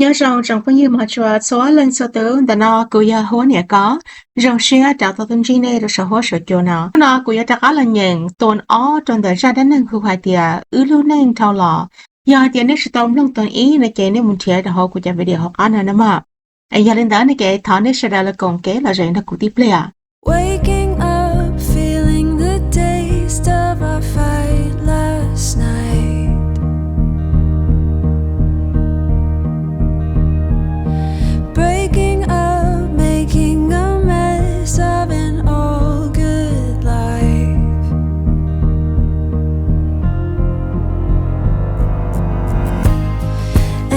Nyob zoo tsoom phooj ywg mog tshua txhua leej txhua tus, ntawm no kuv yog Huab Niam Kos. Zoo siab rov tau tuaj ntsib nej rau saum huab saum cua no. Hnub no kuv yuav rov qab los nyeem tuas ob rau ntawm zaj dab neeg hu hais tias wb lub neej dhau los. Yog hais tias nej tsis tau mloog tuas ib no ces nej mus nrhiav rau hauv kuv cov video hauv qab no na mog. Es yog li ntawd no ces thov nej sawv daws los koom kev lom zem nrog kuv tib pliag. Waking up, feeling the taste of our fight last night. Breaking up, making a mess of an old good life.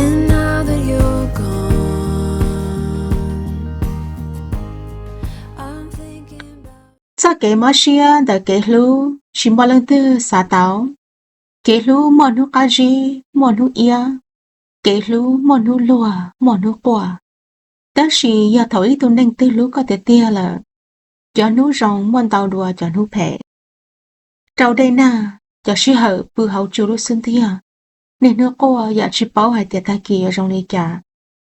And now that you're gone, I'm thinking about. Txoj kev mob siab ntawm kev hlub tsis muaj leej twg xav tau. Kev hlub muaj hnub qab zib, muaj hnub iab. Kev hlub muaj hnub luag, muaj hnub quaj. Tab sis yog thaum ib tug neeg twg hlub koj tiag tiag lawm, cov hnub zoo muaj ntau dua cov hnub phem. Rau Dej Nag, cov sij hawm pw hauv Tsu lub xub ntiag, niaj hnub quaj yam tsis paub hais tias tag kis yuav zoo li cas,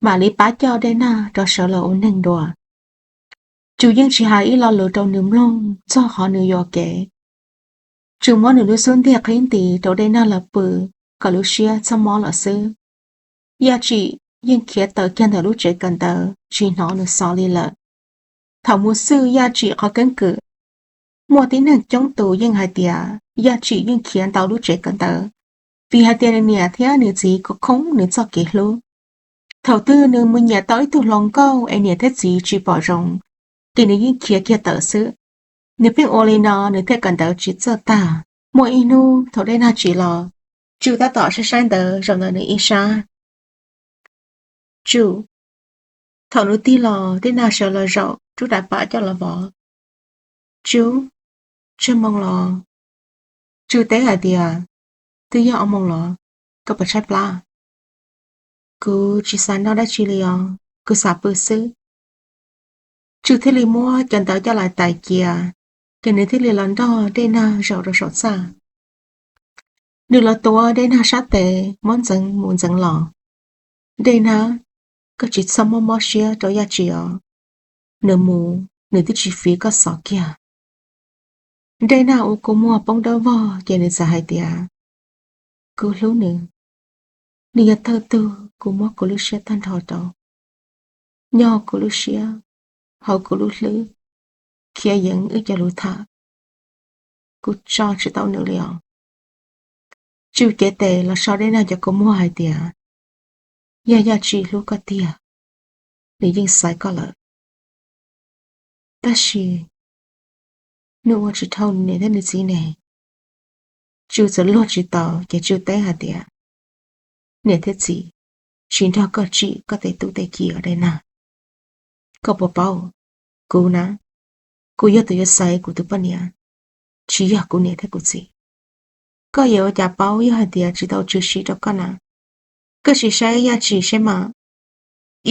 mam li pab coj Dej Nag rov sawv los ua neeg dua. Tsu yeej tsis hais ib lo lus rau nws mloog txog qhov nws yuam kev. Tsu muab nws lub xub ntiag qhib ntis rau Dej Nag los pw, kom lub siab txhob mob lawm xwb. Yaj Tsim yeej khiav tawm kiag ntawm lub tsev kawm ntawv tsis hnov nws xov li lawm. Thaum mus xwb Yaj Tsim qhov keeb kwm, muaj tib neeg coob tus yeej hais tias Yaj Tsim yeej khiav ntawm lub tsev kawm ntawv, vim hais tias nws niam thiab nws txiv khoob nws txoj kev hlub. Thaum twg nws mus nyiam tau ib tug hluas nkauj es niam thiab txiv tsis pom zoo, ces nws yeej khiav kiag tawm xwb. Nws pheej ua li no nws thiaj kawm ntawv tsis txawj tag. Muaj ib hnub thaum Dej Nag tsim los, Tsu tab tom saib saib ntawv zaum ntawm nws ib sab. Tsu, thaum nws tig los Dej Nag sawv los zaum rub daim pam coj los vov. Tsu, tsawg moo los? Tsu teb hais tias, twb yog ob moo los, koj puas tshaib plab? Kuv tsis xav noj dab tsi li os, kuv xav pw xwb. Tsu thiaj li muab cov ntawv coj los tais cia, ces nws thiaj li los nrog Dej Nag zaum rau saum txaj. Nws los tuav Dej Nag sab tes muab ntxeev mus ntxeev los. Dej Nag, koj tsis txhob mob mob siab rau Yaj Tsim os. Nws mus, nws twb tsis fiv koj xov kiag. Dej Nag ua kua muag poob dawb vog ces nws txawm hais tias, kuv hlub nws. Nws yog thawj tug kuv muab kuv lub siab tag nrho rau. Nyob kuv lub siab, hauv kuv lub hlwb, khiav yeev wb cov lus tham. Kuv tso tsis tau nws li os. Tsu cev tes los so Dej Nag cov kua muag hais tias, yog Yaj Tsim hlub koj tiag, nws yeej xaiv koj lawm. Tab sis nws ua tsis dhau nws niam thiab nws txiv ne. Tsu txawm luag tsis tau ces Tsu teb hais tias, niam thiab txiv tsis nrog koj tsim koj tej tub tej ki os Dej Nag. Koj puas paub, kuv na, kuv yog tus yuav xaiv kuv tus poj niam, tsis yog kuv niam thiab kuv txiv. Koj yuav ua cas paub yog hais tias tsis tau Tsu siv rau koj na? Koj sim saib Yaj Tsim seb mas,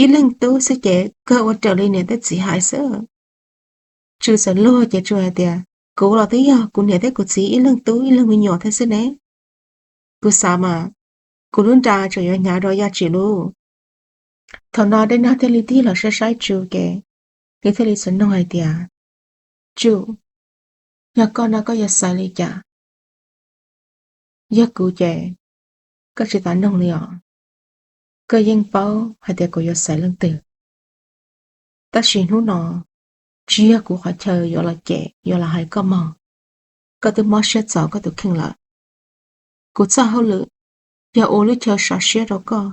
ib leeg tub xwb ces kawg ua raws li niam thiab txiv hais xwb. Tsu txawm luag ces Tsu hais tias, kuv los twb yog kuv niam thiab kuv txiv ib leeg tub ib leeg me nyuam thiab xwb ne. Kuv xav mas, kuv lub nra tseem yuav hnyav dua Yaj Tsim lub. Thaum no Dej Nag thiaj li tig los saib saib Tsu ces nws thiaj li txawm nug hais tias, Tsu, yog koj no koj yuav xaiv li cas? Yog kuv ces koj tsis tas nug li os. Koj yeej paub hais tias kuv yuav xaiv leej twg. Tab sis hnub no tsis yog kuv qhov chaw yuav los cem yuav los hais koj mog. Koj twb mob siab txaus koj tus kheej lawm. Kuv txoj hauj lwm yog ua lub chaw sov siab rau koj,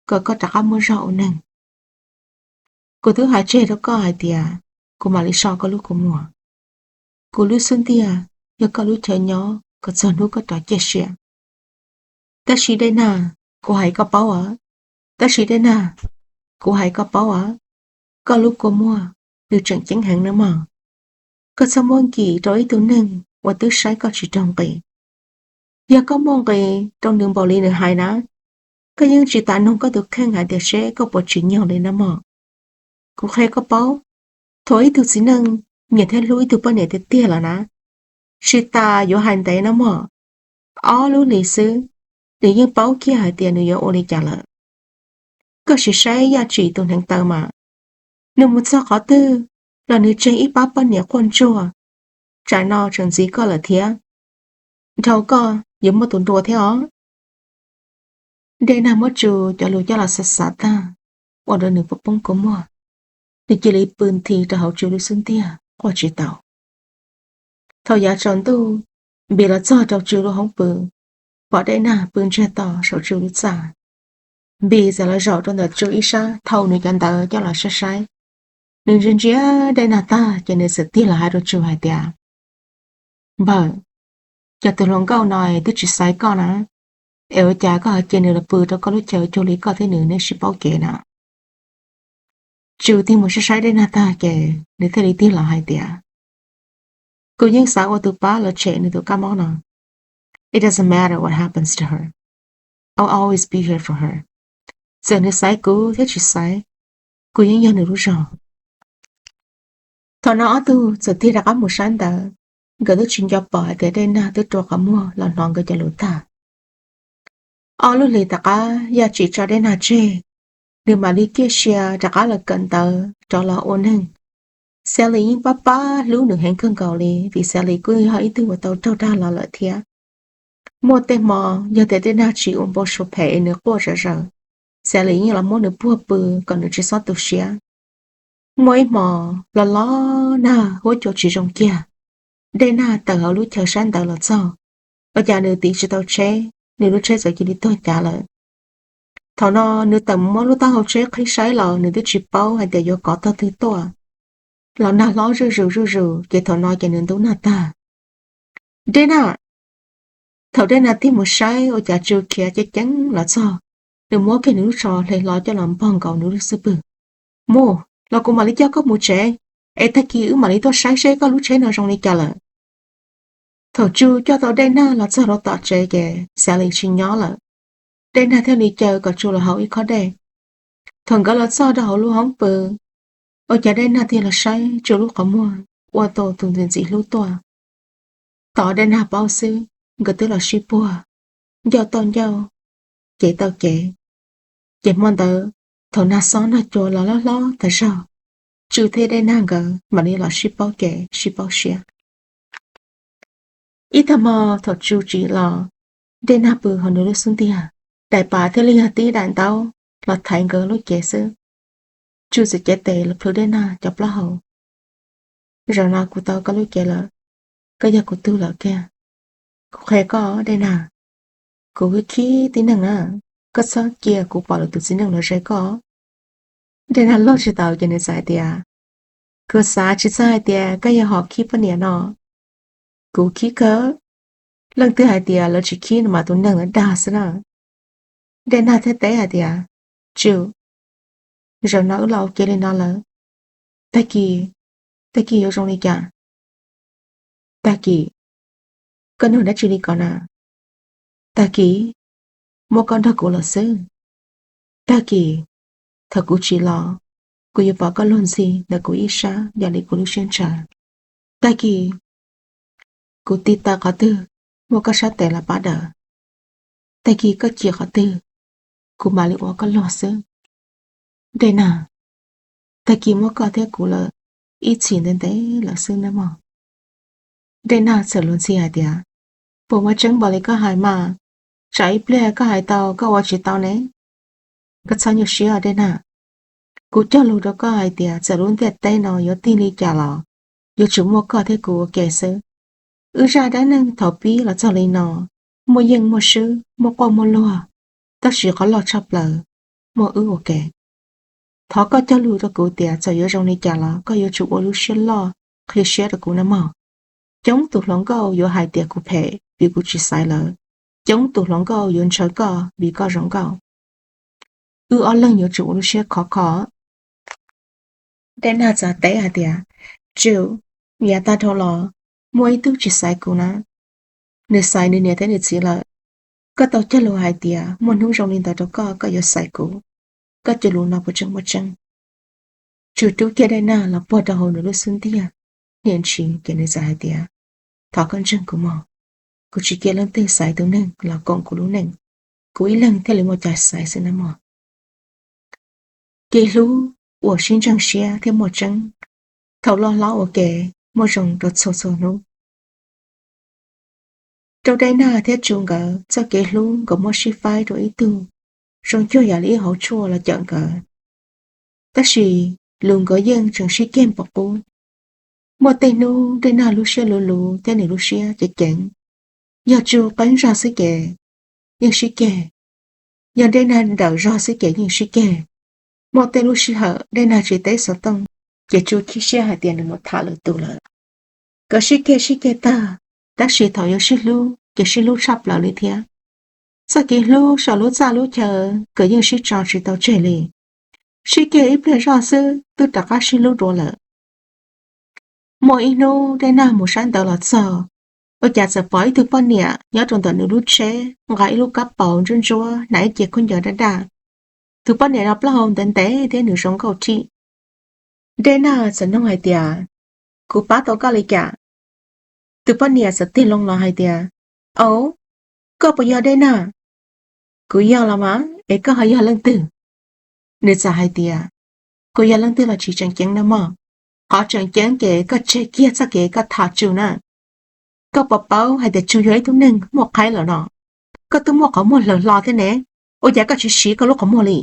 kom koj rov qab muaj zog ua neeg. Kuv twb hais tseg rau koj hais tias kuv mam li so koj lub kua muag. Kuv lub xub ntiag yog koj lub chaw nyob kom txog hnub koj rov ciaj sia. Tab sis Dej Nag, kuv hais koj paub os. Tab sis Dej Nag, kuv hais koj paub os, koj lub kua muag nws tseem ceeb heev na mog. Koj txhob muab nkim rau ib tug neeg uas twb saib koj tsis raug nqi. Yog koj muaj nqis rau nws npaum li nws hais na, koj yeej tsis tas nug koj tus kheej hais tias seb koj puas tsim nyog li na mog. Kuv qhia koj paub, thaum ib tug txiv neej nyiam thiab hlub ib tug poj niam tiag tiag lawm na, tsis tas yuav hais ntev na mog. Ob lub hlis xwb, nws yeej paub kiag hais tias nws yuav ua li cas lawm. Koj sim saib Yaj Tsim tus hneev taw mas, nws mus txog qhov twg los nws tseg ib pab poj niam quaj ntsuag. Tsam no tseem ntxiv koj lawm thiab, dhau koj yuav muaj tus nrua thiab os. Dej Nag muab Tsu cov lus coj los xav xav tag, ua rau nws poob kua muag. Nws cia li pw nthi rau hauv Tsu lub xub ntiag quaj tsis tau. Thaum yav tsaus ntuj, Npis los txog rau Tsu lub hoob pw, pom Dej Nag pw ntsiag to saum Tsu lub txaj. Npis txawm los zaum rau ntawm Tsu ib sab thau nws cov ntawv coj los saib saib. Nws ntsia ntsia Dej Nag tag ces nws txawm tig los hais rau Tsu hais tias, Npawg, cov tus hluas nkauj no twb tsis xaiv koj na, es ua cas koj ho cia nws los pw rau koj lub chaw cuag li koj thiab nws nej sib paub kev na? Tsu tig mus saib saib Dej Nag tag ces nws thiaj li tig los hais tias, Kuv yeej xav ua tus pab los tshem nws tus kab mob no. It doesn't matter what happens to her, I'll always be here for her. Txawm nws xaiv kuv thiab tsis xaiv, kuv yeej yog nws lub zog. Thaum no ob tug txawm tig rov qab mus sab ntawd, nkawd twb tsis nco pom hais tias Dej Nag twb rua qhov muag los hnov nkawd cov lus tag. Ob lub hlis tom qab Yaj Tsim tso Dej Nag tseg, nws mam li ciaj sia rov qab los kawm ntawv rov los ua neeg. Sally yeej pab pab hlub nws heev kawg nkaus li vim Sally kuj yog ib tug uas tau raug dag los lawm thiab. Muaj tej hmo yog tias Dej Nag tsis ua npau suav phem es nws quaj zom zaws, Sally yeej los muab nws puag pw kom nws tsis txhob tu siab. Muaj ib hmo los los nag huab cua tsis zoo kiag, Dej Nag tawm hauv lub chaw sab ntawd los txog, ua cas nws tiv tsis tau tsheb, nws lub tsheb txawm cia li tuag cav lawm. Thaum no nws tawm mus muab lub taub hau tsheb qhib saib los nws twb tsis paub hais tias yuav kov tog twg tuaj. Los nag hlob zuj zus zuj zus ces thaum no ces nws ntub nag tag. Dej Nag! Thaum Dej Nag tig mus saib ua cas Tsu khiav ceev ceev los txog, nws muab kiag nws lub tsho hle hlo coj los npog nkaus nws lub xub pwg. Mus, los kuv mam li coj koj mus tsev, es tag kis wb mam li tuaj saib seb koj lub tsheb no zoo li cas lawm. Thaum Tsu coj tau Dej Nag los txog rau tom tsev ces Sally tsis nyob lawm. Dej Nag thiaj li caw kom Tsu los haus ib khob dej. Thaum nkawd los txog rau hauv lub hoob pw, ua cas Dej Nag thiaj los saib Tsu lub qhov muag ua tau tus ntxim ntxim hlub tuaj. Tos Dej Nag paub xwb, nkawd twb los sib puag, ncauj tauj ncauj, cev tauj cev. Ces hmo ntawd, thaum nag xob nag cua los hlob hlob tas zog, Tsu thiab Dej Nag nkawd mam li los sib paub kev sib paub siab. Ib tag hmo thaum Tsu tsim los, Dej Nag pw hauv nws lub xub ntiag, daim pam thiaj li yog tib daim ntaub los thaiv nkawd lub cev xwb. Tsu txawm cev tes los plhws Dej Nag cov plaub hau. Zaum no kuv tau koj lub cev lawm, koj yog kuv tug lawm kiag. Kuv qhia koj, Dej Nag, kuv khib tib neeg na, koj txhob cia kuv pom lwm tus txiv neej los ze koj. Dej Nag luag tsis taus ces nws txawm hais tias, kuv xav tsis txog hais tias koj yog hom khib poj niam no. Kuv khib kawg, leej twg hais tias lawv tsis khib no mas tus neeg ntawd dag xwb na. Dej Nag thiaj teb hais tias, Tsu, zaum no wb los ua ke li no lawm, tag kis, tag kis yuav zoo li cas? Tag kis, koj nug dab tsi li ko na? Tag kis, muaj koj nrog kuv lawm xwb. Tag kis, thaum kuv tsim los, kuv yuav pom koj luag ntxhi ntawm kuv ib sab yam li kuv lub siab ntshaw. Tag kis, kuv ti taw qhov twg, muaj koj sab tes los pab daws. Tag kis koj cim qhov twg, kuv mam li ua koj luag xwb. Dej Nag, tag kis muaj koj thiab kuv lawm ib txhis ntev ntev lawm xwb nawb mog. Dej Nag txawm luag ntxhi hais tias, puas muaj tseeb npaum li koj hais mas? Tsam ib pliag koj hais tau koj ua tsis tau ne. Koj txhob nyuaj siab os Dej Nag. Kuv cog lus rau koj hais tias txawm lub ntiaj teb no yuav tig li cas los yuav tsum muaj koj thiab kuv ua ke xwb. Wb zaj dab neeg thaum pib los txog li no, muaj yeej muaj swb, muaj quaj muaj luag, tab sis qhov loj tshaj plaws, muaj wb ua ke. Thov koj cog lus rau kuv tias txawm yuav zoo li cas los koj yuav tsum ua lub siab loj qhia siab rau kuv nawb mog. Coob tus hluas nkauj yuav hais tias kuv phem vim kuv tsis xaiv lawv. Coob tus hluas nkauj yuav ntshaw koj vim koj zoo nkauj. Wb ob leeg yuav tsum ua lub siab khov kho. Dej Nag txawm teb hais tias, Tsu, yav tag dhau los, muaj ib tug tsis xaiv kuv na. Nws xaiv nws niam thiab nws txiv lawm. Koj tau cog lus hais tias muaj hnub zoo li ntawd rau koj, koj yuav xaiv kuv. Koj cog lus no puas tseeb muaj tseeb? Tsu rub kiag Dej Nag los puag rau hauv nws lub xub ntiag, niaj ntsis ces nws txawm hais tias, thov koj ntseeg kuv mog, kuv tsis cia leej twg xaiv tus neeg los koom kuv lub neej, kuv ib leeg thiaj li muaj cai xaiv xwb nawb mog. kev hlub uas sib ntseeg siab thiab muaj tseeb, thaum loj hlob ua ke muaj zoo rau txhua txhua hnub. Rau Dej Nag thiab Tsu nkawd txoj kev hlub nkawd muab sib faib rau ib tug zoo cuag yam li ib hauv tshuaj los cawm nkawd. Tab sis lus nkawd yeej tseem sib ceg npaum qub. Muaj tej hnub Dej Nag lub siab luv luv thiab nws lub siab ceev ceev. Yog Tsu qeeb zog xwb ces yeej sib ceg, yog Dej Nag dawm zog xwb ces yeej sib ceg. Muaj tej lub sij hawm Dej Nag tsis teb xov tooj, ces Tsu chim siab hais tias nws mus tham lwm tus lawm. Nkawd sib ceg sib ceg tag, tab sis thaum yuav sib hlub ces sib hlub tshaj plaws li thiab. Txoj kev hlub saum lub txaj lub chaw nkawd yeej sib tso tsis tau tseg li. Sib ceg ib pliag zog xwb twb rov qab sib hlub dua lawm. Muaj ib hnub Dej Nag mus saib ntawv los txog, ua cas txawm pom ib tug poj niam nyob rau ntawm nws lub tsheb nqa ib lub kab paus ntsuab ntsuab hnav ib ce khaub ncaws daj daj. Tus poj niam no plaub hau ntev ntev thiab nws zoo nkauj thib. Dej Nag txawm nug hais tias, Kuv pab tau koj li cas? Tus poj niam txawm tig loo los hais tias, Au, koj puas yog Dej Nag? Kuv yog los mas, es koj ho yog leej twg? Nws txawm hais tias, Kuv yog leej twg los tsis tseem ceeb na mog. Qhov tseem ceeb ces koj tseg kiag txoj kev koj tham Tsu na. Koj puas paub hais tias Tsu yog ib tug neeg muaj qhaib lawm no? Koj twb muaj qhov muag hlaws hlo thiab ne, ua cas koj tsis siv koj lub qhov muag li?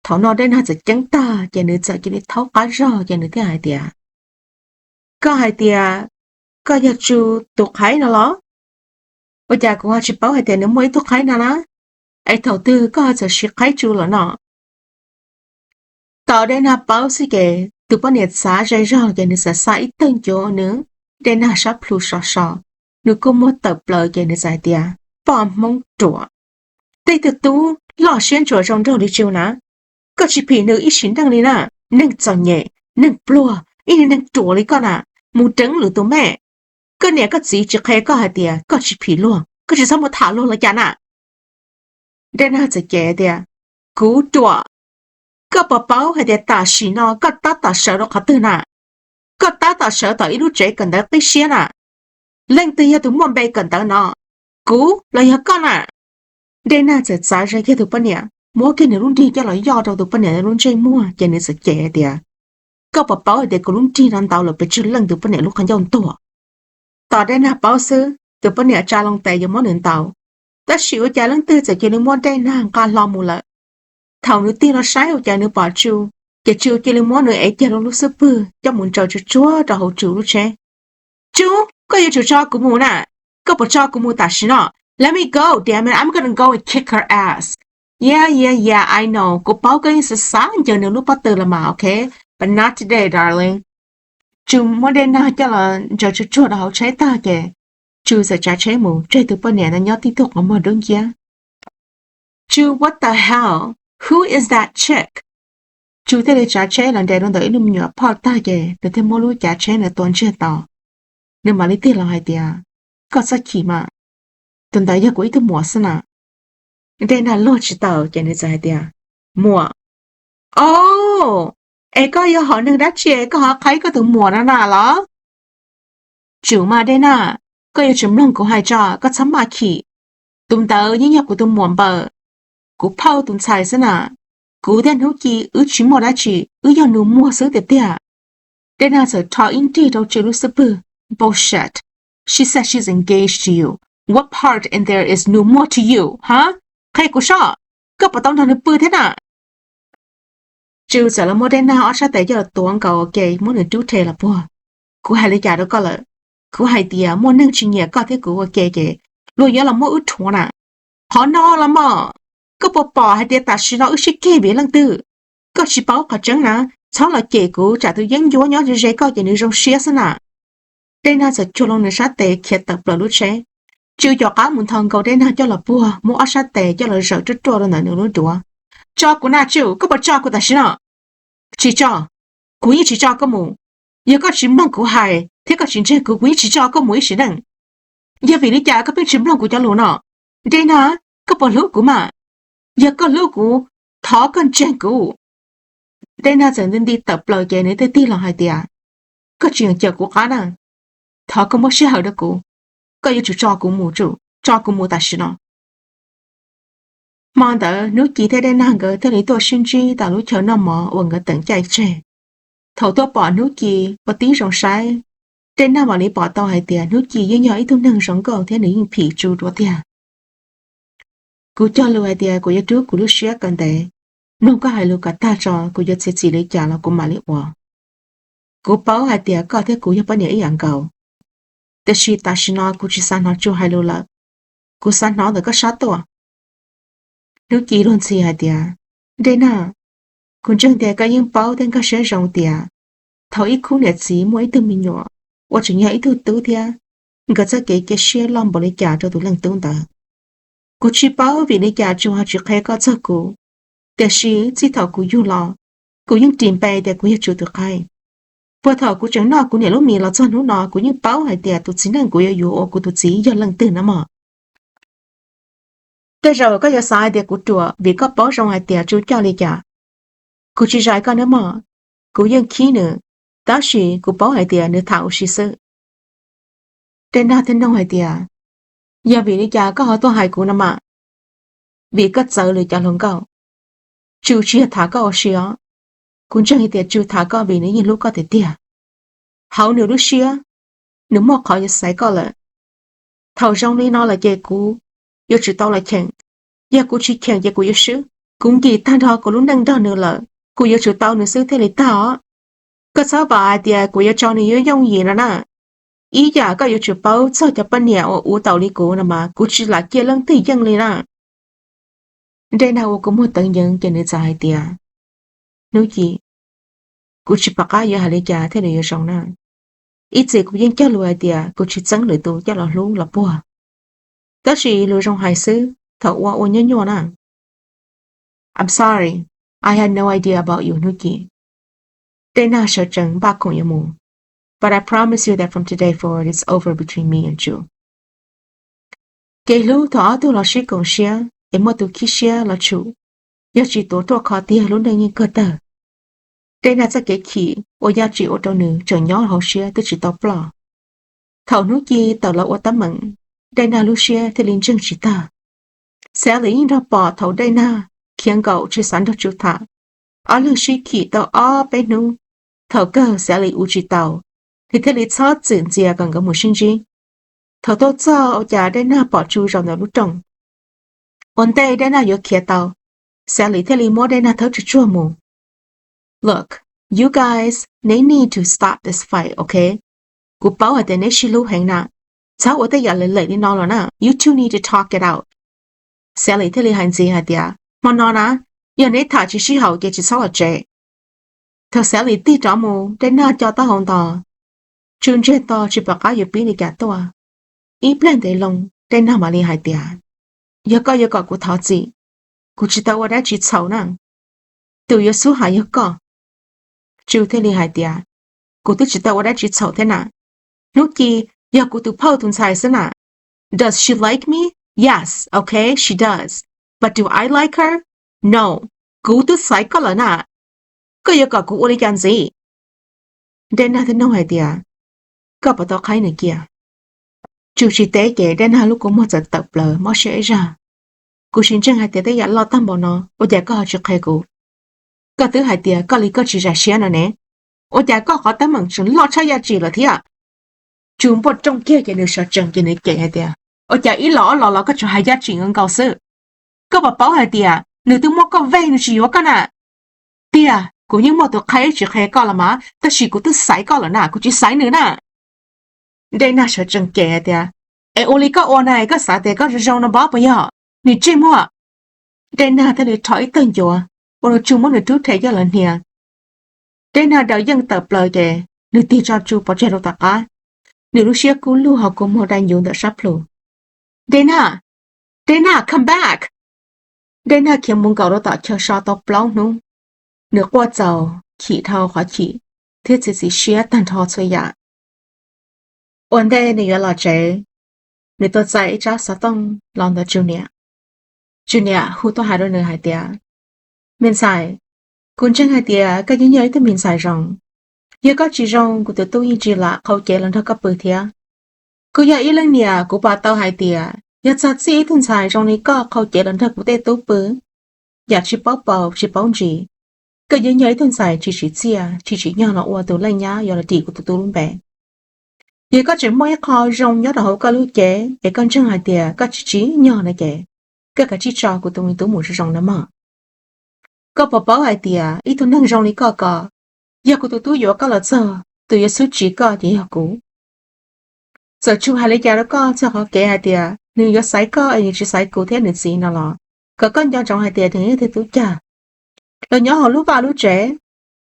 Thaum no Dej Nag txawm ceeb tag ces nws txawm cia li thaub qab zog ces nws thiaj hais tias, Koj hais tias koj yog Tsu tus qhaib no los? Ua cas kuv ho tsis paub hais tias nws muaj ib tug qhaib no na? Es thaum twg koj ho txawm siv qhaib Tsu lawm no? Thaum Dej Nag paub xwb ces tus poj niam txav ze zog ces nws txawm xa ib tawg ncuav nws, Dej Nag sab plhu so so, nws kua muag tawm plaws ces nws txawm hais tias, Poj Hmoob ruam, tej tug tub loj siab ntsuam zoo nraug li Tsu na, koj tsis phim nws ib sim neej li na. Neeg txom nyem, neeg pluag, ib niag neeg ruam li koj na, mus deev lwm tus me. Koj niam koj txiv tsis qhia koj hais tias koj tsis phim luag, koj tsis txhob mus tham luag los cas na? Dej Nag txawm cem tias, Kuv ruam, koj puas paub hais tias tam sim no koj tab tom sawv rau qhov twg na? Koj tab tom sawv tom ib lub tsev kawm ntawv qib siab na. Leej twg yog tus muaj npe kawm ntawv no? Kuv los yog koj na? Dej Nag txawm txav ze kiag tus poj niam, muab kiag nws lub nrig coj los yoj rau tus poj niam lub ntsej muag ces nws txawm cem tias, Koj puas paub hais tias kuv lub nrig no ntaus lawm pes tsawg leej tus poj niam lub qhov ncauj ntuag? Tos Dej Nag paub xwb, tus poj niam tsa loo tes yuav muab nws ntaus, tab sis ua cas leej twg txawm cia li muab Dej Nag nqa hlo mus lawm. Thaum nws tig los saib ua cas nws pom Tsu, ces Tsu cia li muab nws ev kiag rau lub xub pwg coj mus ntsaws tsuag tsuag rau hauv Tsu lub tsheb. Tsu, koj yuav tsum tso kuv mus na. Koj puas tso kuv mus tam sim no? Let me go, damn it, I'm gonna go and kick her ass. Yeah, yeah, yeah, I know, kuv paub koj yeej xav xav ncaws nws lub pob tw los mas, okay, but not today, darling. Tsu muab Dej Nag coj los ntsaws tsuag tsuag rau hauv tsheb tag ces Tsu txawm tsav tsheb mus tseg tus poj niam ntawd nyob tib tug qhov muag dub nciab. Tsu, what the hell? Who is that chick? Tsu thiaj li tsav tsheb los nres rau ntawm ib lub me nyuam phoj tag ces nws thiaj muab lub cav tsheb nws tua ntsiag to. Nws mam li tig los hais tias, Koj txhob chim mas, tus ntawd yog kuv ib tug muam xwb na. Dej Nag luag tsis taus ces nws txawm hais tias, Muam? Oh, es koj yog hom neeg dab tsi koj ho qhaib koj tus muam no na los? Tsum mas Dej Nag, koj yuav tsum mloog kuv hais tso, koj txhob maj chim. Tus ntawd yeej yog kuv tus muam npaws, kuv phauj tus ntxhais xwb na. Kuv thiab Hnub Ci wb tsis muaj dab tsi, wb yog nus muag xwb tiag tiag. Dej Nag txawm rho ib nrig rau Tsu lub xub pwg. Bullshit. She said she's engaged to you. What part in there is nus muag to you, huh? Qhia kuv soj, koj puas tau nrog nws pw thiab na? Tsu txawm los muab Dej Nag ob sab tes coj los tuav nkaus ua ke muab nws rub rhe los puag. Kuv hais li cas rau koj lawm? Kuv hais tias muaj neeg tsis nyiam koj thiab kuv ua ke ces luag yuav los muab wb rhuav na. Qhov no los mas, koj puas pom hais tias tam sim no wb sib ceg vim leej twg? Koj tsis paub qhov tseeb na, txhob los cem kuv tsam tus yeeb ncuab nyob ze ze koj ces nws zoo siab xwb na. Dej Nag txawm cuag loo nws sab tes khiav tawm plaws lub tsheb. Tsu caum qab mus nthos nkaus Dej Nag coj los puag, muab ob sab tes coj los zawm ruaj ruaj rau ntawm nws lub duav. Tso kuv na Tsu, koj puas tso kuv tam sim no? Tsis tso. Kuv yeej tsis tso koj mus. Yog koj tsis mloog kuv hais thiab koj tsis ntseeg kuv, kuv yeej tsis tso koj mus ib sim neej. Yog vim li cas koj pheej tsis mloog kuv cov lus no? Dej Nag, koj puas hlub kuv mas? Yog koj hlub kuv, thov koj ntseeg kuv. Dej Nag txawm nti nti tawm plaws ces nws thiaj tig los hais tias, Koj tsis yeem cawm kuv qab na. Thov koj muab sij hawm rau kuv. Koj yuav tsum tso kuv mus, tso kuv mus tam sim no. Hmo ntawd Hnub Ci thiab Dej Nag nkawd thiaj li tuaj sib ntsib tau lub chaw noj mov uas nkawd teem caij tseg. Thaum tuaj pom Hnub Ci ua tib zoo saib, Dej Nag mam li pom tau hais tias Hnub Ci yeej yog ib tug neeg zoo nkauj thiab nws yeej phim Tsu dua tiag. Kuv cog lus hais tias kuv yuav rub kuv lub siab kom ntev, mloog koj hais lus kom tag tso, kuv yuav txiav txim li cas los kuv mam li ua. Kuv paub hais tias koj thiab kuv yog poj niam ib yam nkaus, tiam sis tam sim no kuv tsis xav hnov Tsu hais lus lawm, kuv xav hnov ntawm koj sab tuaj. Hnub Ci luag ntxhi hais tias, Dej Nag, kuv ntseeg tias koj yeej paub thiab nkag siab zoo tias thaum ib khub niam txiv muaj ib tug me nyuam uas tseem yog ib tug tub thiab, nkawd txoj kev cia siab loj npaum li cas rau tus leej tub ntawd. Kuv tsis paub vim li cas Tsu ho tsis qhia koj txog kuv, tiam sis txij thaum kuv yug los, kuv yeej ris npe tias kuv yog Tsu tus qaib. Puag thaum kuv tseem noj kuv niam lub mis los txog hnub no kuv yeej paub hais tias tus txiv neej kuv yuav yuav ua kuv tus txiv yog leej twg na mog. Tej zaum koj yuav xav hais tias kuv ruam vim koj paub zoo hais tias Tsu coj li cas. Kuv tsis zais koj nawb mog, kuv yeej khib nws, tab sis kuv paub hais tias nws tham ua si xwb. Dej Nag thiaj nug hais tias, Yog vim li cas koj ho tuaj hais kuv no mas? Vim koj txawv lwm cov hluas nkauj. Tsu tsis yog tham koj ua si os. Kuv ntseeg hais tias Tsu tham koj vim nws yeej hlub koj tiag tiag. Hauv nws lub siab, nws muaj qhov yuav xaiv koj lawm. Thaum zoo li no lawm ces kuv yuav tsum tau los cheem. Yog kuv tsis cheem ces kuv yuav swb. Kuv nkim tag nrho kuv lub neej nrog nws lawm, kuv yuav tsum tau nws xwb thiaj li tag os. Koj txhob vam hais tias kuv yuav tso nws yooj yooj yim no na. Ib yam koj yuav tsum paub txog cov poj niam uas ua tau li kuv no mas kuv tsis lam cia leej twg yeej li na. Dej Nag ua kua muag teev yeev ces nws txawm hais tias, Hnub Ci, kuv tsis pom qab yuav hais li cas thiaj li yuav zoo na. Ib txhis kuv yeej cog lus hais tias kuv tsis txeeb lwm tus coj los hlub los puag. Tab sis lus zoo hais xwb, thaum ua ua nyuaj nyuaj na. I'm sorry, I had no idea about you, Hnub Ci. Dej Nag sawv tsees npaj khoom yuav mus. But I promise you that from today forward it's over between me and Tsu. Kev hlub thaum ob tug los sib koom siab es muaj tus khib siab los tshum, yog tsis tuav ruaj khov tiag lub neej yeej kawg tawg. Dej Nag txoj kev chim uas Yaj Tsim ua rau nws tseem nyob hauv siab twb tsis tau ploj. Thaum Hnub Ci tawm los ua teeb meem, Dej Nag lub siab thiaj li ntseeg tsis tag. Sally yeej nrog pom thaum Dej Nag khiav nkaum tsis xav nrog Tsu tham. Ob leeg sib chim tau ob peb hnub, thaum kawg Sally ua tsis tau, nws thiaj li txhob txwm ntxias kom nkawd mus sib ntsib. Thaum tuaj txog ua cas Dej Nag pom Tsu zaum ntawm lub rooj. Ua ntej Dej Nag yuav khiav tau, Sally thiaj li muab Dej Nag thawb tsuag tsuag mus. Look, you guys, they need to stop this fight, okay? Kuv paub hais tias neb sib hlub heev na, txhob ua tej yam lem lem li no los na, you two need to talk it out. Sally thiaj li hais ntxiv hais tias, hmo no na, yog neb tham tsis sib haum ces tsis txhob los tsev. Thaum Sally tig rov mus, Dej Nag co taub hau ntos, Tsu ntsiag to tsis pom qab yuav pib li cas tuaj. Ib pliag ntev loo, Dej Nag mam li hais tias, yog koj yuav kom kuv thov txim, kuv tsis tau ua dab tsi txhaum na. Tus yuav xub hais yog koj. Tsu thiaj li hais tias, kuv twb tsis tau ua dab tsi txhaum thiab na. Hnub Ci yog kuv tus phauj tus ntxhais xwb na. Does she like me? Yes, okay, she does. But do I like her? No. Kuv twb xaiv koj lawm na. Koj yuav kom kuv ua li cas ntxiv? Dej Nag thiaj nug hais tias, koj puas tau qhaib nws kiag? Tsu tsis teb ces Dej Nag lub kua muag txawm tawm plaws mob siab ib zag. Kuv tsis ntseeg hais tias tej yam loj tag npaum no ua cas koj ho tsis qhia kuv. Koj twb hais tias koj li koj tsis zam siab no ne, ua cas koj qhov teeb meem tseem loj tshaj Yaj Tsim lawm thiab? Tsu npuaj rooj kiag ces nws sawv tsees ces nws cem hais tias, ua cas ib los ob los los koj tsuas hais Yaj Tsim nkaus nkaus xwb? Koj puas paub hais tias nws twb muab koj vej nws tsis yuav koj na? Tiag, kuv yeej muaj tus qhaib tsis qhia koj los mas, tab sis kuv twb xaiv koj lawm na, kuv tsis xaiv nws na. Dej Nag sawv tsees cem hais tias, es ua li koj ua na, koj xav tias koj zoo zoo no npab puas yog? Nws ntsej muag. Dej Nag thiaj li rho ib tawg ncuav, ua rau Tsu muab nws rub rhe coj los hnia. Dej Nag daws yeej tawm plaws ces nws tig tso Tsu pov tseg rau tom qab. Nws lub siab kub lug ho kua muag dai ncuv ntawm sab plhu. Dej Nag! Dej Nag, come back! Dej Nag khiav mus nkaum rau tom chaw so tau plaub hnub. Nws quaj txaus, chim dhau qhov chim, thiab txiav txim siab tag nrho txhua yam. Ua ntej nws yuav los tsev, nws tau txais ib tsab xov tooj los ntawm Tsu niam. Tsu niam hu tuaj hais rau nws hais tias, me ntxhais, kuv ntseeg hais tias koj yeej yog ib tug me ntxhais zoo. Yog koj tsis zoo, kuv tus tub yeej tsis lam qhau cev los nrog koj pw thiab. Kuv yog ib leej niam, kuv pom tau hais tias Yog txog txij ib tug ntxhais zoo li koj qhau cev los nrog kuv tej tub pw, yam tsis paub paus tsis paub ntsis, koj yuav yog ib tug ntxhais tsis tsim txiaj tsis tsim nyog los ua tus leej nyab yuav los dim kuv tus tub lub npe. Yog koj tseem muaj ib qho zoo nyob rau hauv koj lub cev es koj ntseeg hais tias koj tsis tsim nyog no ces, koj kav tsij tso kuv tus me tub mus zoo zoo na mog. Koj puas paub hais tias ib tug neeg zoo li koj ko, yog kuv tus tub yuav koj los txog, tus yuav xub tsis koj ces yog kuv. Txawm Tsu hais li cas rau koj txog qhov kev hais tias nws yuav xaiv koj es nws tsis xaiv kuv thiab nws txiv no los, kom koj nco ntsoov hais tias nws yog tus tub cag los nyob hauv lub vaj lub tsev,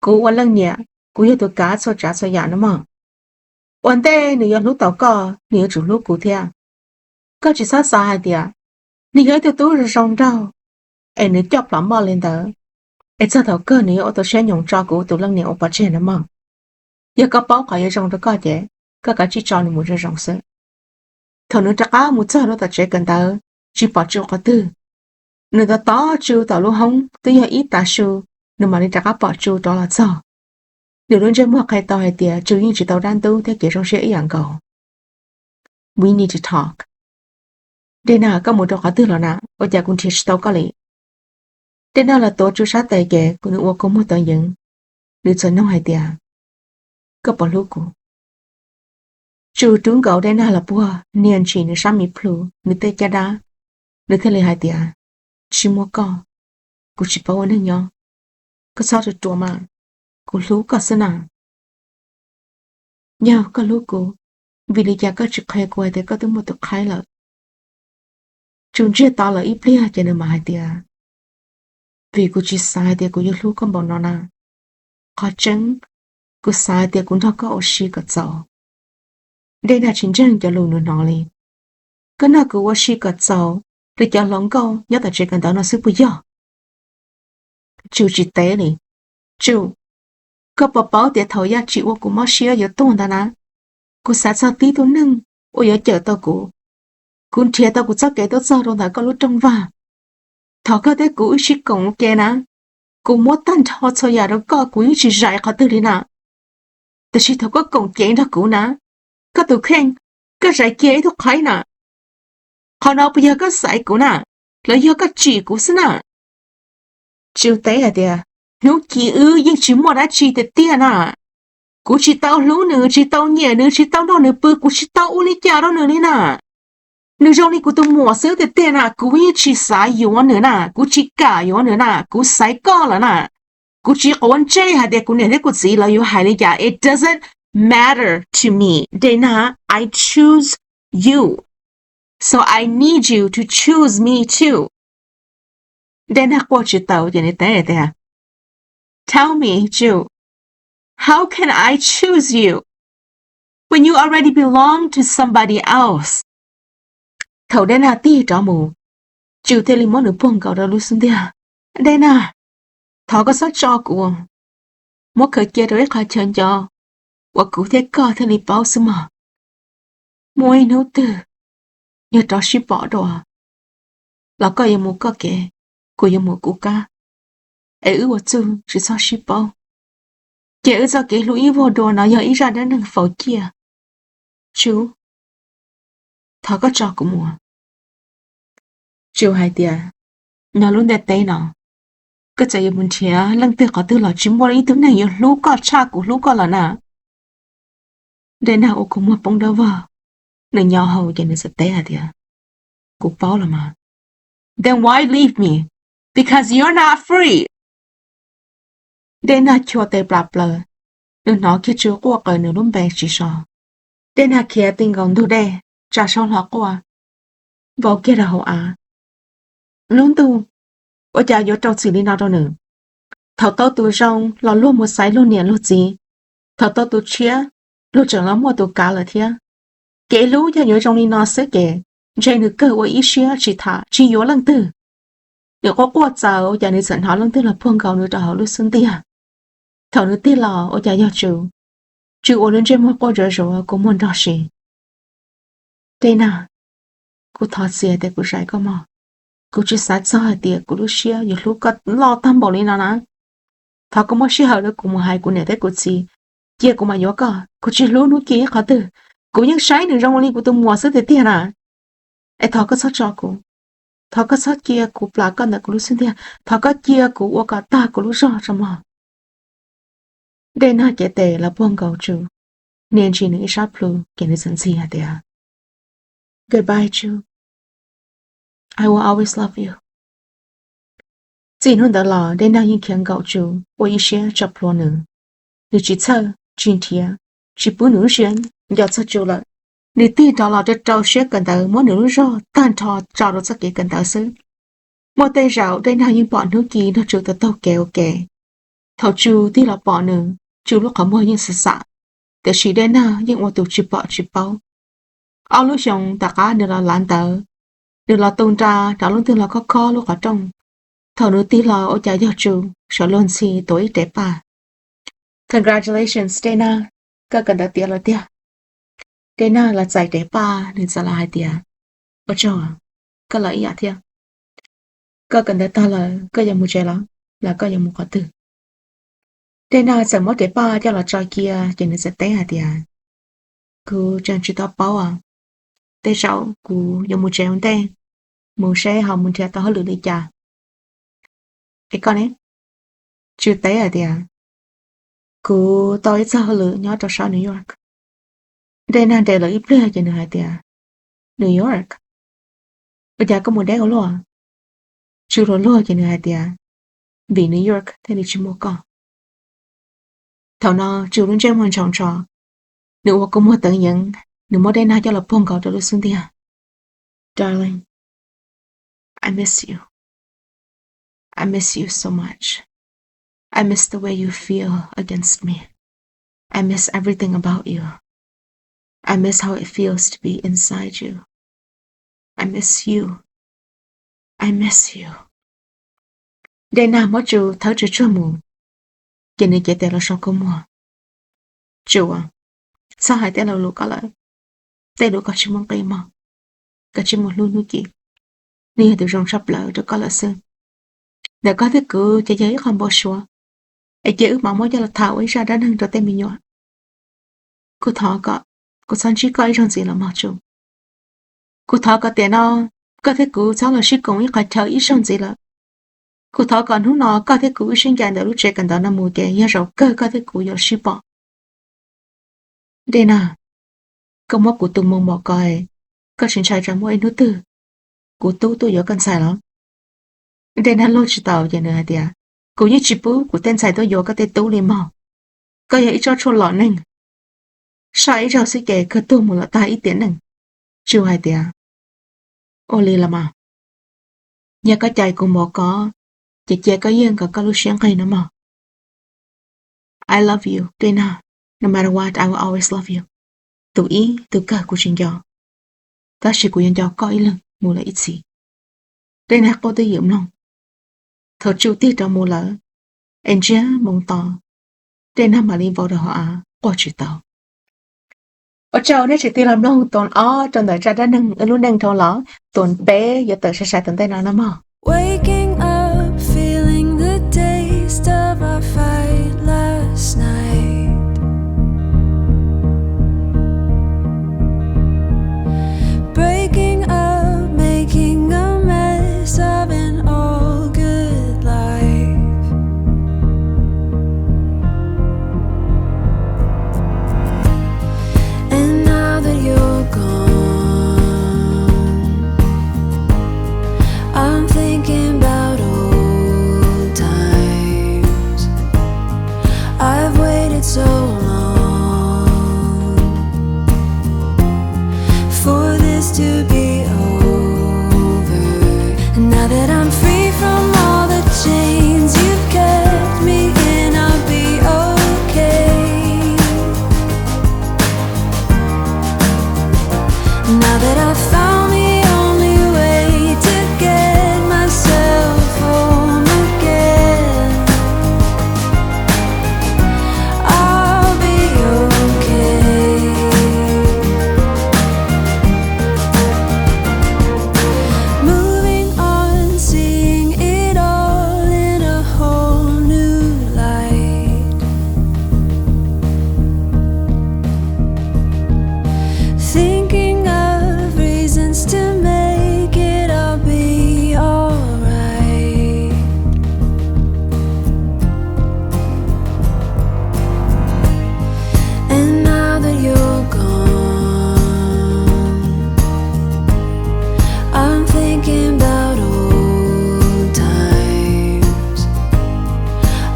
kuv ua leej niam kuv yog tus kav txhua tsav txhua yam no mog. Ua ntej nws yuav hlub tau koj, nws yuav tsum hlub kuv thiab. Koj tsis txhob xav hais tias nws yog ib tug tub zoo zoo nraug es nws coj plom moj li ntawd, es txog thaum kawg nws yuav ua tau siab nyoos tso kuv tus leej niam ua pov tseg no mog. Yog koj paub qhov yuav zoo rau koj ces koj kav tsij tso nws mus zoo zoo xwb. Thaum nws rov qab mus txog rau tom tsev kawm ntawv, tsis pom Tsu qhov twg. Nws tos tos Tsu tom lub hoob twb yog ib tav su, nws mam li rov qab pom Tsu rov los txog. Nws lub ntsej muag qhia tau hais tias Tsu yeej tsis tau dab ntub thiab kev zoo siab ib yam nkaus. We need to talk. Dej Nag, koj mus rau qhov twg los na? Ua cas kuv nrhiav tsis tau koj li? Dej Nag los tuav Tsu sab tes ces kuv nws ua kua muag tawv yeev. Nws txawm nug hais tias, koj puas hlub kuv? Tsu rub nkaus Dej Nag los puag, nias ntsim nws sab me plhu, nws tej caj dab. Nws thiaj li hais tias, tsis muaj koj, kuv tsis paub ua neeg nyob. Koj txhob ruam ruam mas, kuv hlub koj xwb na. Yog koj hlub kuv, vim li cas koj tsis qhia kuv hais tias koj twb muaj tus qhaib lawm? Tsu ntsiag to lawm ib pliag ces nws mam hais tias, vim kuv tsis xav hais tias kuv yuav hlub koj npaum no na. Qhov tseeb, kuv xav hais tias kuv nrog koj ua si kom txaus. Dej Nag tsis ntseeg cov lus nws hnov li. Koj nrog kuv ua si kom txaus li cov hluas nkauj nyob tom tsev kawm ntawv no xwb puas yog? Tsu tsis teb li. Tsu, koj puas paub tias thaum Yaj Tsim ua kuv mob siab yuav tuag ntawd na, kuv xav txog tib tug neeg uas yuav cawm tau kuv. Kuv nrhiav tau kuv txoj kev tuaj txog rau ntawm koj lub rooj vag. Thov koj thiab kuv wb sib koom ua ke na. Kuv muab tag nrho txhua yam rau koj, kuv yeej tsis zais qhov twg li na. Tiam sis thaum koj koom cev nrog kuv na, koj tus kheej, koj zais kiag ib tug qhaib na. Qhov no puas yog koj xaiv kuv na, los yog koj tsim kuv xwb na? Tsu teb hais tias, hnub ci wb yeej tsis muaj dab tsi tiag tiag na. Kuv tsis tau hlub nws, tsis tau nyiam nws, tsis tau nrog nws pw, kuv tsis tau ua li cas rau nws li na. Nws zoo li kuv tus muam xwb tiag tiag na, kuv yeej tsis xav yuav nws na, kuv tsis kam yuav nws na, kuv xaiv koj lawm na. Kuv tsis quav ntsej hais tias kuv niam thiab kuv txiv lawv yuav hais li cas, it doesn't matter to me. Dej Nag, I choose you, so I need you to choose me too. Dej Nag quaj tsis taus ces nws teb tias, tell me, Tsu, how can I choose you when you already belong to somebody else? Thaum Dej Nag tig rov mus, Tsu thiaj li muab nws puag nkaus rau lub xub ntiag. Dej Nag, thov koj txhob tso kuv, muab khaws cia rau ib qho chaw nco uas kuv thiab koj thiaj li paub xwb mog. Muaj ib hnub twg yog rov sib pom dua los koj yuav mus koj kev, kuv yuav mus kuv kab, es wb ua txuj tsis txhob sib paub, ces wb txoj kev hlub ib vuag dua no yog ib zaj dab neeg faus ciaj. Tsu, thov koj tso kuv mus. Tsu hais tias, nyob lub ntiaj teb no, koj txawm yuav mus nrhiav leej twg qhov twg los tsis muaj ib tug neeg yuav hlub koj tshaj kuv hlub koj lawm na. Dej Nag ua kua muag poob dawb vog, nws nyo hau ces nws txawm teb hais tias, kuv paub los mas. Then why leave me? Because you're not free. Dej Nag chua tes plas plaws, nws hnov kiag Tsu quaj qw nws lub npe tsis so. Dej Nag khiav ti nkaus ntug dej, tsa saub hlo quaj, vau kiag rau hauv av. Lub ntuj, ua cas yuav rau txim li no rau nws? Thaum tau tus zoo los luag mus xaiv luag niam luag txiv, thaum tau tus tshiab luag tseem los muaj tus kav lawm thiab. Kev hlub yog yuav zoo li no xwb ces ntshe nws kawg ua ib siab tsis tham tsis yuav leej twg. Nws quaj quaj txaus ua cas nws txawm hnov leej twg los puag nkaus nws rau hauv lub xub ntiag. Thaum nws tig los ua cas yog Tsu. Tsu ua lub ntsej muag quaj zuav zuav kua muag nrog si. Dej Nag, kuv thov txim tias kuv zais koj mog. Kuv tsis xav txog hais tias kuv lub siab yuav hlub koj loj tag npaum li no na. Thov koj muab sij hawm rau kuv mus hais kuv niam thiab kuv txiv, cia kuv mam yuav koj. Kuv tsis hlub hnub ci ib qhov twg, kuv yeej saib nws zoo li kuv tus muam xwb tiag tiag na. Es thov koj txhob tso kuv, thov koj txhob cia kuv plam koj ntawm kuv lub xub ntiag, thov koj cia kuv ua kom tag kuv lub zog tso mog. Dej Nag cev tes los puag nkaus Tsu, nias ntsis nws ib sab plhu ces nws txawm ntxhi hais tias, Goodbye Tsu, I will always love you. Txij hnub ntawd los Dej Nag yeej khiav nkaum Tsu, ua ib siab tso plhuav nws. Nws tsis txhawj, tsis nrhiav, tsis pub nws lub siab nco txog Tsu lawm. Nws tig rov los rau rau siab kawm ntawv muab nws lub zog tag nrho tso rau txoj kev kawm ntawv xwb. Muaj tej zaum Dej Nag yeej pom hnub ci nrog Tsu taug taug kev ua ke. Thaum Tsu tig los pom nws, Tsu lub qhov muag yeej xam xam, tiam sis Dej Nag yeej ua tus tsis pom tsis paub. Ob lub xyoo tom qab nws los lav ntawv, nws los tu nra rau lub ntuj los khob khob lub qhov rooj. Thaum nws tig los ua cas yog Tsu sawv luag ntxhi tuav ib rev paj. Congratulations Dej Nag, koj kawm ntawv tiav lawm tiag. Dej Nag los txais rev paj, nws txawm los hais tias, Ua tsaug, koj los ib yam thiab. Koj kawm ntawv tag lawm koj yuav mus tsev los, los koj yuav mus qhov twg? Dej Nag txawm muab rev paj coj los tso cia ces nws txawm teb hais tias, Kuv tseem tsis tau paub os. Tej zaum kuv yuav mus tsev ua ntej, mus seb ho mus nrhiav tau hauj lwm li cas. Es koj ne? Tsu teb hais tias, Kuv tau ib txoj hauj lwm nyob rau sab New York. Dej Nag nres lawm ib pliag ces nws hais tias, New York? Ua cas koj mus deb ua luaj? Tsu hluas luag ces nws hais tias, Vim New York thiaj li tsis muaj koj. Thaum no Tsu lub ntsej muag ntshaus ntsho, nws ua kua muag teev yeev, nws muab Dej Nag coj los puag nkaus rau lub xub ntiag. Darling, I miss you. I miss you so much. I miss the way you feel against me. I miss everything about you. I miss how it feels to be inside you. I miss you. I miss you. Dej Nag muab Tsu thawb tsuag tsuag mus, ces nws cev tes los so kua muag. Tsu, txhob hais tej lo lus ko lawm, tej lus ko tsis muaj nqi mog, koj tsis muaj hlub hnub ci. Nws yog tus zoo tshaj plaws rau koj lawm xwb. Ntawm koj thiab kuv ces yog ib qho npau suav, es cia wb mam muab coj los tham ua ib zaj dab neeg rau tej me nyuam. Kuv thov kom kuv txhob ntsib koj ib zaug ntxiv los mog Tsu. Kuv thov kom tiam no koj thiab kuv txhob los sib koom ib qhov chaw ib zaug ntxiv lawm. Kuv thov kom hnub no koj thiab kuv wb sib ncaim ntawm lub tsev kawm ntawv no mus ces yog zaum kawg koj thiab kuv yuav sib pom. Dej Nag, koj muab kuv tus moo npaum ko, koj tsis ntshai tsam muaj ib hnub twg kuv tub tuaj yuav koj ntxhais los? Dej Nag luag tsis tau ces nws hais tias, Kuv yeej tsis pub kuv tej ntxhais tuaj yuav koj tej tub li mog. Koj yog ib tsob tshuaj lom neeg, saj ib zaug xwb ces kawg tuag mus lawm tag ib tiam neej. Tsu hais tias, Ua li los mas, yog koj cais kuv npaum ko, ces cia koj yeej kom koj lub siab nqig no mog. I love you, Dej Nag. No matter what, I will always love you. Tus ib tus kawg kuv tsis nco, tab sis kuv yuav nco koj ib leeg mus lawm ib txhis. Dej Nag quaj twj ywm mloog. Thaum Tsu tig rov mus lawm, es ntsiag moo to, Dej Nag mam li vau rau hauv av quaj tsis tau. Ua tsaug nej tseem tig los mloog tus ob rau ntawm zaj dab neeg wb lub neej dhau los, tus peb yuav tawm sai sai tom ntej no no mog. Waking up, feeling the taste of our fight last night. Breaking up, making a mess of an all good life. And now that you're gone, I'm thinking about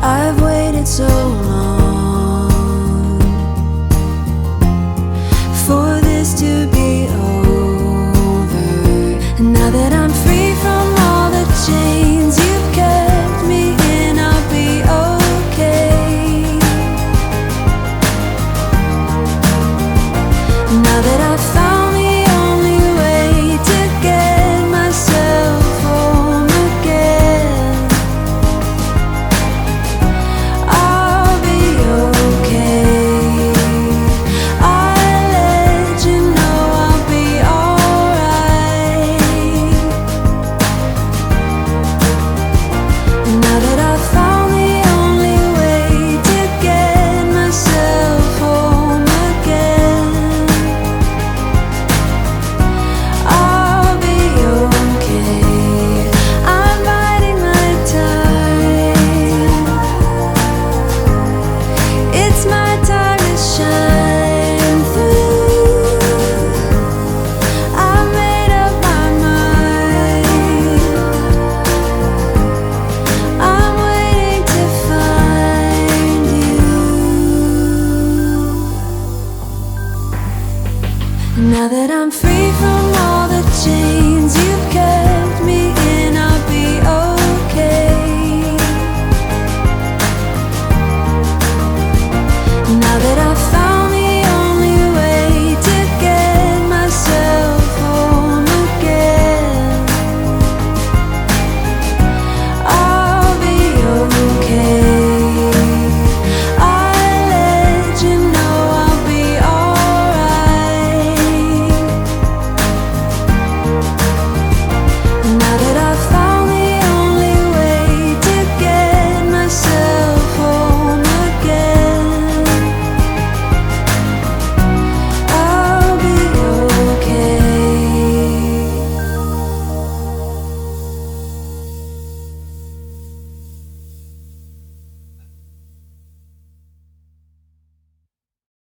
I've waited so long for this to be over. Now that I'm free from all the chains you've kept me in, I'll be okay. Now that I've found the only way to get myself home again, I'll be okay. I let you know I'll be alright. Now that I've found the only way to get myself home again, I'll be okay. I'm biding my time. It's my time to shine through. I've made up my mind. I'm waiting to find you. Now that I'm free from all the chains you